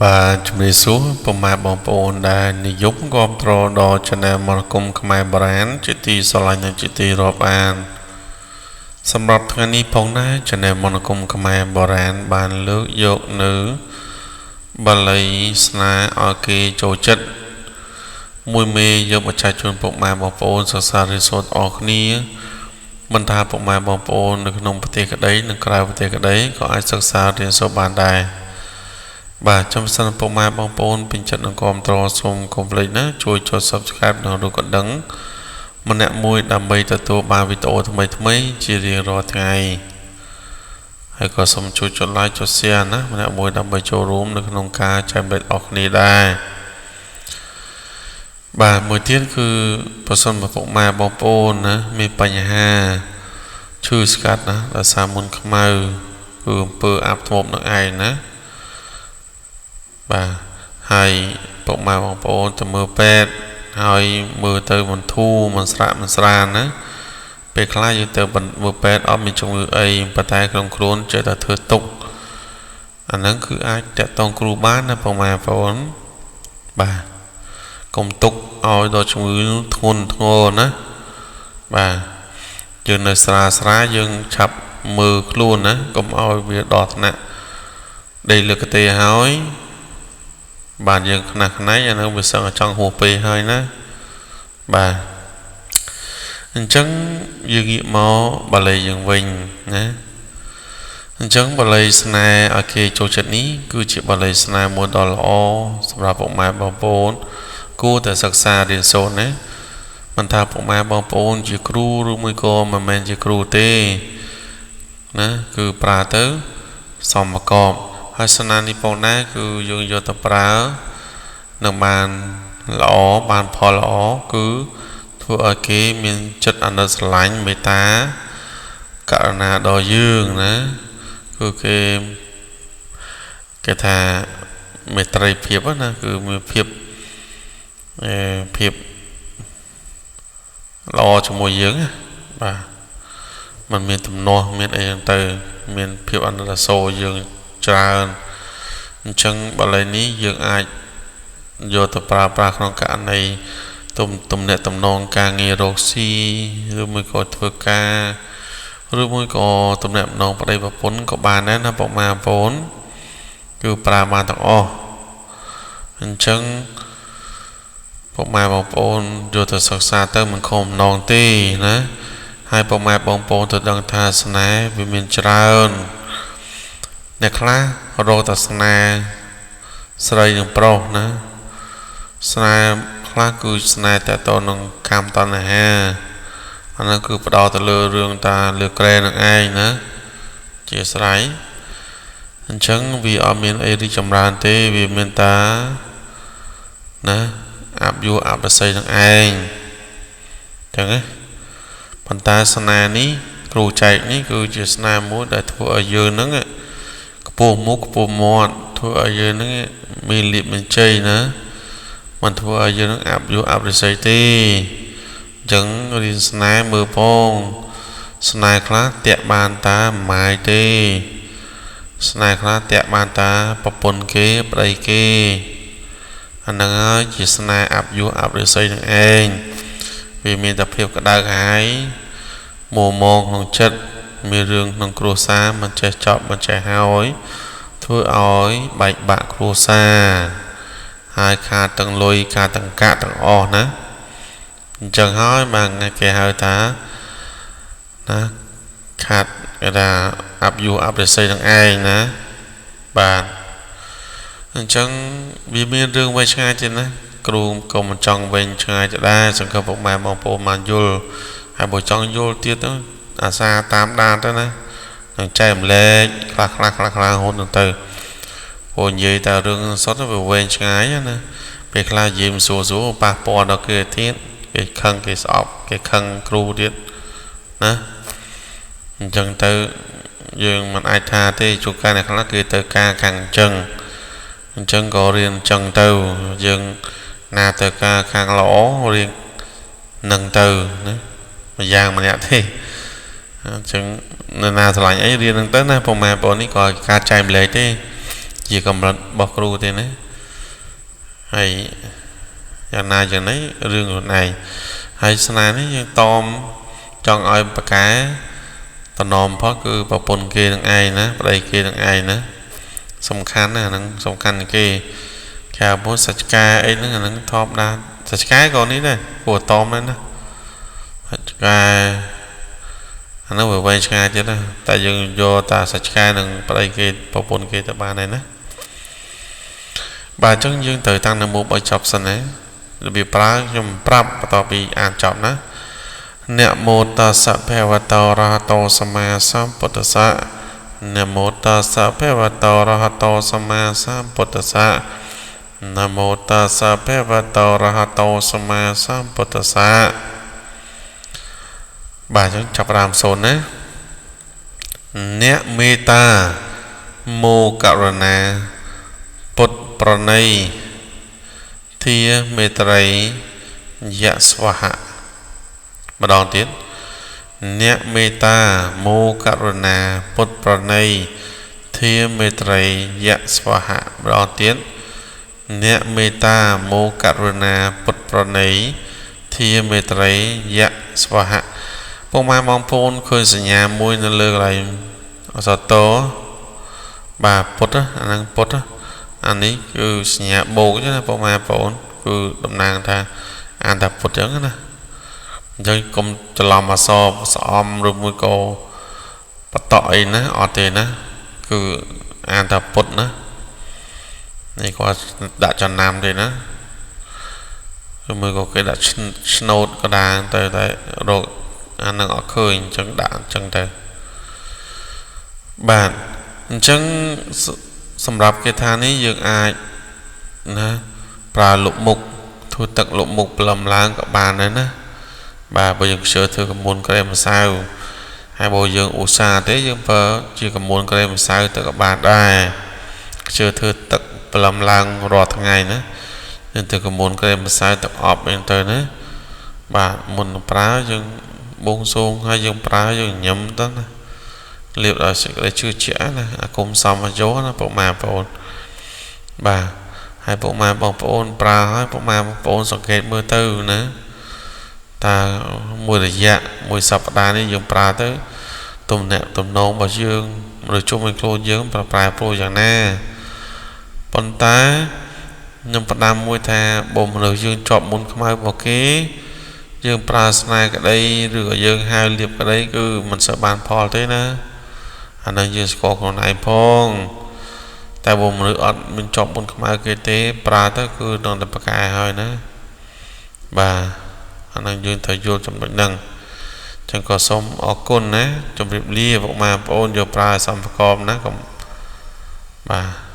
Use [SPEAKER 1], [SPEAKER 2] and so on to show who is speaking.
[SPEAKER 1] បាទជំរាបសួរពុកម៉ែបងប្អូនដែលនិយមគាំទ្រដល់ Channel មរគុំខ្មែរបុរាណជាទីស្រឡាញ់និងជាទីរាប់អានសម្រាប់ថ្ងៃនេះផងដែរ Channel មរគុំខ្មែរបុរាណបានលើកយកនៅបាលីស្នេហ៍ឲ្យគេចូលចិត្តមួយមេយកមកចែកជូនពុកម៉ែបងប្អូនសិក្សារៀនសូត្រអស់គ្នាមិនថាពុកម៉ែបងប្អូននៅក្នុងប្រទេសក្តីនិងក្រៅប្រទេសក្តីក៏អាចសិក្សារៀនសូត្របានដែរបាទចំសិនពុកម៉ែបងប្អូនពេញចិត្តនឹងគាំទ្រសូមកុំភ្លេចណាជួយចុច Subscribe និងរូបកណ្ដឹងម្នាក់មួយដើម្បីទទួលបានវីដេអូថ្មីៗជារៀងរាល់ថ្ងៃហើយក៏សូមជួយចុច Like ចុច Share ណាម្នាក់មួយដើម្បីចូលរួមនៅក្នុងការចែករំលែកអស់គ្នាដែរបាទមួយទៀតគឺប្រសិនបើពុកម៉ែបងប្អូនណាមានបញ្ហាឈឺស្កាត់ណាដោយសារមុនខ្មៅគឺអំពើអាប់ធ្មប់នឹងឯងណាបាទហើយពុកម៉ែបងប្អូនទៅមើលពេទ្យហើយមើលទៅមិនធូរមិនស្រាក់មិនស្រានណាពេលខ្លះយើងទៅមើលពេទ្យអត់មានជំងឺអីប៉ុន្តែក្នុងខ្លួនចេះតែធ្វើទុកអាហ្នឹងគឺអាចតាក់ទងគ្រូបានណាពុកម៉ែបងប្អូនបាទកុំទុកឲ្យដល់ជំងឺធ្ងន់ធ្ងរណាបាទយើងនៅស្រាស្រាយើងឆាប់មើលខ្លួនណាកុំឲ្យវាដល់ថ្នាក់ដេកលើកទេហើយបាទយើងខ្នះខ្នែងអានឹងវាសឹងចង់ហួសពេលហើយណាបាទអញ្ចឹងយើងងាកមកបាលីយើងវិញណាអញ្ចឹងបាលីស្នេហ៍ឲ្យគេចូលចិត្តនេះគឺជាបាលីស្នេហ៍មួយដ៏ល្អសម្រាប់ពុកម៉ែបងប្អូនគួរតែសិក្សារៀនសូត្រណាមិនថាពុកម៉ែបងប្អូនជាគ្រូឬមួយក៏មិនមែនជាគ្រូទេណាគឺប្រើទៅសមប្រកបហើយស្នានេះផងដែរគឺយើងយកទៅប្រើនឹងបានល្អបានផលល្អគឺធ្វើឲ្យគេមានចិត្តអាណិតស្រឡាញ់មេត្តាករុណាដល់យើងណាគឺគេថាមេត្រីភាពណាគឺមានភាពភាពល្អជាមួយយើងណាបាទมันមានទំនាស់មានអីហ្នឹងទៅមានភាពអាណិតអាសូរយើងច្រើនអញ្ចឹងបាលីនេះយើងអាចយកទៅប្រើប្រាស់ក្នុងករណីទំនាក់ទំនងការងាររកស៊ីឬមួយក៏ធ្វើការឬមួយក៏ទំនាក់ទំនងប្តីប្រពន្ធក៏បានដែរណាពុកម៉ែបងប្អូនគឺប្រើបានទាំងអស់អញ្ចឹងពុកម៉ែបងប្អូនយកទៅសិក្សាទៅមិនខុសម្ដងទេណាហើយពុកម៉ែបងប្អូនទៅដឹងថាស្នេហ៍វាមានច្រើនអ្នកខ្លះរកតែស្នេហ៍ស្រីនិងប្រុសណាស្នេហ៍ខ្លះគឺស្នេហ៍តទៅនឹងកម្មតណ្ហាអាហ្នឹងគឺផ្ដោតទៅលើរឿងតាលើក្រែនឹងឯងណាជាស្រ័យអញ្ចឹងវាអត់មានអីរីកចម្រើនទេវាមានតាណាអាប់យោអាប់រស័យនឹងឯងអញ្ចឹងណាប៉ុន្តែស្នេហ៍នេះគ្រូចែកនេះគឺជាស្នេហ៍មួយដែលធ្វើឲ្យយើងហ្នឹងខ្ពស់មុខខ្ពស់មាត់ធ្វើឲ្យយើងហ្នឹងមានលៀបមានជ័យណាមិនធ្វើឲ្យយើងហ្នឹងអាប់យោអាប់រិស័យទេអញ្ចឹងរៀនស្នេហ៍មើលផងស្នេហ៍ខ្លះតាក់បានតាម៉ាយទេស្នេហ៍ខ្លះតាក់បានតាប្រពន្ធគេប្តីគេអាហ្នឹងហើយជាស្នេហ៍អាប់យោអាប់រិស័យនឹងឯងវាមានតែភាពក្តៅក្រហាយមួម៉ងក្នុងចិត្តមានរឿងក្នុងគ្រួសារមិនចេះចប់មិនចេះហើយធ្វើឲ្យបែកបាក់គ្រួសារហើយខាតទាំងលុយខាតទាំងកាក់ទាំងអស់ណាអញ្ចឹងហើយបានគេហៅថាណាខាតគេថាអាប់យោអាប់រិស័យនឹងឯងណាបាទអញ្ចឹងវាមានរឿងវែងឆ្ងាយទៀតណាគ្រូក៏មិនចង់វែងឆ្ងាយទៅដែរសង្ឃឹមពុកម៉ែបងប្អូនបានយល់ហើយបើចង់យល់ទៀតទៅអាសាតាមដានទៅណានឹងចែកម្លែកខ្លះខ្លះខ្លះខ្លះរហូតទៅព្រោះនិយាយតែរឿងសុទ្ធវាវែងឆ្ងាយណាពេលខ្លះនិយាយមិនស្រួលប៉ះពាល់ដល់គេទៀតគេខឹងគេស្អប់គេខឹងគ្រូទៀតណាអញ្ចឹងទៅយើងមិនអាចថាទេជួនកាលអ្នកខ្លះគេទៅការខាងអញ្ចឹងអញ្ចឹងក៏រៀនអញ្ចឹងទៅយើងណាទៅការខាងល្អរៀន នឹងទៅណាម្យ៉ាងម្នាក់ទេអញ្ចឹងនៅណាស្រឡាញ់អីរៀននឹងទៅណាពុកម៉ែបងប្អូននេះក៏ការចែកម្លែកទេជាកម្រិតរបស់គ្រូទេណាហើយយ៉ាងណាយ៉ាងនេះរឿងខ្លួនឯងហើយស្នេហ៍នេះយើងតមចង់ឲ្យប្រកែតំណមផុតគឺប្រពន្ធគេនឹងឯងណាប្តីគេនឹងឯងណាសំខាន់ណាហ្នឹងសំខាន់គេគេពុទ្ធសច្ចការអីហ្នឹងអាហ្នឹងធម្មតាសច្ចការក៏នេះដែរគួរតមដែរណាសច្ចការអាហ្នឹងវាវែងឆ្ងាយទៀតណាតែយើងយកតាសច្ចការនឹងប្តីគេប្រពន្ធគេទៅបានហើយណាបាទអញ្ចឹងយើងត្រូវតាំងនមោឲ្យចប់សិនណារបៀបប្រើខ្ញុំប្រាប់បន្ទាប់ពីអានចប់ណានមោតស្សៈភវតោរហតោសម្មាសម្ពុទ្ធស្សៈនមោតស្សៈភវតោរហតោសម្មាសម្ពុទ្ធស្សៈនមោតស្សៈភវតោរហតោសម្មាសម្ពុទ្ធស្សៈបាទអញ្ចឹងចាប់ផ្ដើមសូនណាអ្នកមេត្តាមោករណាពុទ្ធប្រណីធាមេត្រីយៈស្វហៈម្ដងទៀតអ្នកមេត្តាមោករណាពុទ្ធប្រណីធាមេត្រីយៈស្វហៈម្ដងទៀតអ្នកមេត្តាមោករណាពុទ្ធប្រណីធាមេត្រីយៈស្វហៈពុកម៉ែបងប្អូនឃើញសញ្ញាមួយនៅលើកន្លែងអក្សរតបាទពុទ្ធអាហ្នឹងពុទ្ធអានេះគឺសញ្ញាបូកណាពុកម៉ែបងប្អូនគឺតំណាងថាអានថាពុទ្ធអញ្ចឹងណាអញ្ចឹងកុំច្រឡំអក្សរស្អំឬមួយក៏បតក់អីណាអត់ទេណាគឺអានថាពុទ្ធណានេះគាត់ដាក់ចំណាំទេណាឬមួយក៏គេដាក់ឆ្នោតក៏ដែរទៅតែរកអានឹងអត់ឃើញអញ្ចឹងដាក់អញ្ចឹងទៅបាទអញ្ចឹងសម្រាប់គេថានេះយើងអាចណាប្រើលុបមុខធ្វើទឹកលុបមុខព្រលឹមឡើងក៏បានដែរណាបាទបើយើងខ្ជិលធ្វើកម្មួនក្រែមម្សៅហើយបើយើងឧស្សាហ៍ទេយើងប្រើជាកម្មួនក្រែមម្សៅទៅក៏បានដែរខ្ជិលធ្វើទឹកព្រលឹមឡើងរាល់ថ្ងៃណាយើងធ្វើកម្មួនក្រែមម្សៅទឹកអប់អីទៅណាបាទមុនប្រើយើងបួងសួងហើយយើងប្រើយើងញឹមទៅណាលាបដោយសេចក្តីជឿជាក់ណាអាគមសមយោណាពុកម៉ែបងប្អូនបាទហើយពុកម៉ែបងប្អូនប្រើហើយពុកម៉ែបងប្អូនសង្កេតមើលទៅណាតើមួយរយៈមួយសប្តាហ៍នេះយើងប្រើទៅទំនាក់ទំនងរបស់យើងឬជុំវិញខ្លួនយើងប្រែប្រួលយ៉ាងណាប៉ុន្តែខ្ញុំផ្ដាំមួយថាបើមនុស្សយើងជាប់មុនខ្មៅរបស់គេយើងប្រើស្នេហ៍ក្តីឬក៏យើងហៅលៀបក្តីគឺមិនសូវបានផលទេណាអានឹងយើងស្គាល់ខ្លួនឯងផងតែបើមនុស្សអត់មានជាប់មុនខ្មៅគេទេប្រើទៅគឺនឹងតែប្រកែហើយណាបាទអានឹងយើងត្រូវយល់ចំណុចហ្នឹងចឹងក៏សូមអរគុណណាជម្រាបលាពុកម៉ែបងប្អូនយកប្រើសំប្រកបណាកុំបាទ